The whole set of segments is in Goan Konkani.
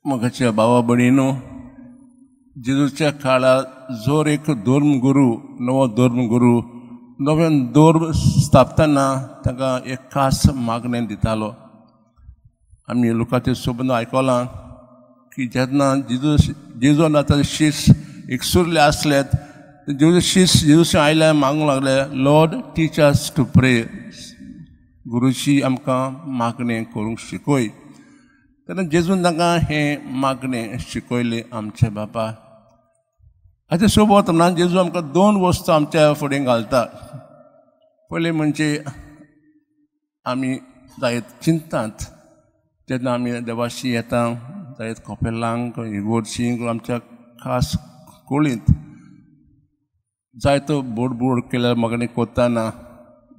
मोगाच्या भावा भयणीनो, जेजूच्या काळार जर एक धर्मगुरू, नवो धर्मगुरू नवें धर्म स्थापतना ताका एक खास मागणें दितालो. आमी लोकांचे सोबून आयकलां की जेन्ना जेजू आनी ताचे शिश्य एकसुरले आसले, जेजू शिश्य जेजूशी आयले मागूंक लागले, Lord teach us to pray, गुरुजी आमकां मागणें करूंक शिकय. तेन्ना जेजून तांकां हें मागणें शिकयलें आमच्या बापा. हाचे सोबत ना जेजू आमकां दोन वस्तू आमच्या फुडें घालता. पयलें म्हणजे आमी जायत चिंतात जेन्ना आमी देवाशी येता, जायत कपेलांक, इगोर्जींक, आमच्या खास कुळींत जायतो बोड केल्यार, मागणें करतना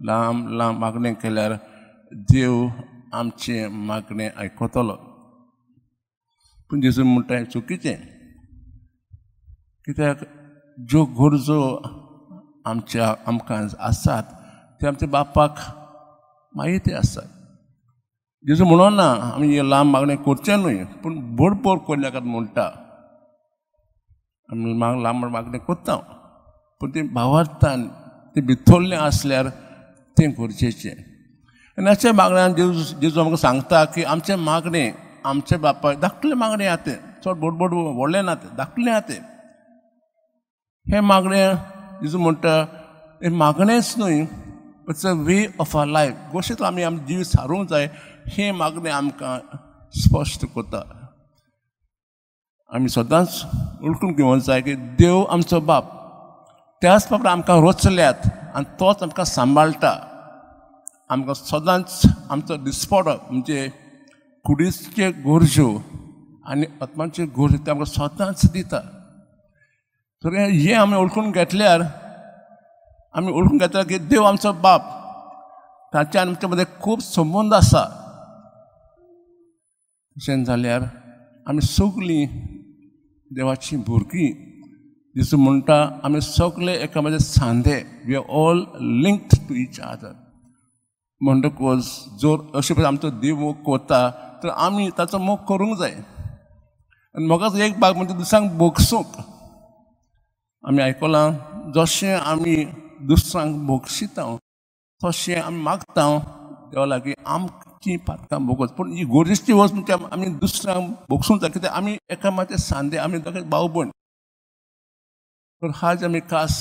लांब लांब मागणें केल्यार देव आमचें मागणें आयकतलो. पूण जेजू म्हणटा हें चुकीचें, कित्याक ज्यो गरजो आमच्या आमकां आसात ते आमच्या बापाक म्हायती आसात. जेजू म्हणून ना आमी हें लांब मागणें करचें न्हय, पूण बोडबोड करनाकात म्हणटा. आमी लांब मागणें करता, पूण तें भावार्थान तें भितरलें आसल्यार तें गरजेचें. आनी अशें मागण्यान जेजू आमकां सांगता की आमचें मागणें आमच्या बापाय धाकटलें मागणें आहा तें, चड बोडबोड व्हडलें ना तें, धाकटलें आहा तें. हें मागणें जेजू म्हणटा हें मागणेंच न्हय, it's a way of our life. गोश्ट आमी आमचें जिवीत सारूंक जाय हें मागणें आमकां स्पश्ट करता. आमी सदांच वळखून घेवंक जाय की देव आमचो बाप, त्याच बापान आमकां रचल्यात आनी तोच आमकां सांबाळटा. आमकां सदांच आमचो दिसपडो म्हणजे कुडीचे गरजो आनी आत्माच्यो गरजो ते आमकां सदांच दिता. तर हें आमी वळखून घेतल्यार, आमी वळखून घेतल्यार की देव आमचो बाप, ताच्या आमच्या मदें खूब संबंद आसा. तशें जाल्यार आमी सगळीं देवाचीं भुरगीं. जेजू म्हणटा आमी सगळे एकामेकाचे सांदे, we are all linked to each other. म्हणटकच जर अशें पळय आमचो देव मोग करता तर आमी ताचो मोग करूंक जाय. आनी म्हाका एक भाग म्हणजे दुसऱ्यांक भोगसूंक. आमी आयकलां जशें आमी दुसऱ्यांक भोगशिता तशें आमी मागता देवा लागीं आमचीं पातकां भोगत. पूण ही गरजेची वस्त म्हणजे आमी दुसऱ्यांक भोगसूंक जाय, कित्याक आमी एकामेकाचे सांदे, आमी दोगांय भाव भयण. तर आज आमी खास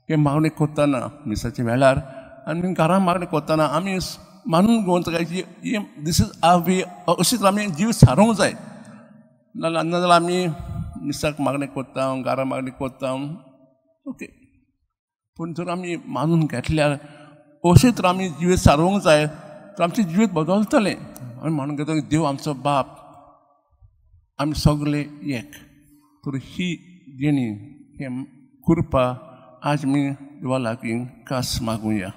हे मागणी करतना मिसाच्या वेळार आनी घरां मागणी करतना आमी मानून घेवन जाय की this is our वे, अशीच आमी जीव सारूंक जाय. नाजाल्यार आमी मिसाक मागणी करता, घरां मागणी करता, ओके, पूण जर आमी मानून घेतल्यार अशें तर आमी जिवीत सारोवंक जाय तर आमचें जिवीत बदलतलें. आमी मानून घेतले देव आमचो बाप, आमी सगळे एक. तर ही देणी, हे कृपा आज आमी देवा लागीं खास मागुया.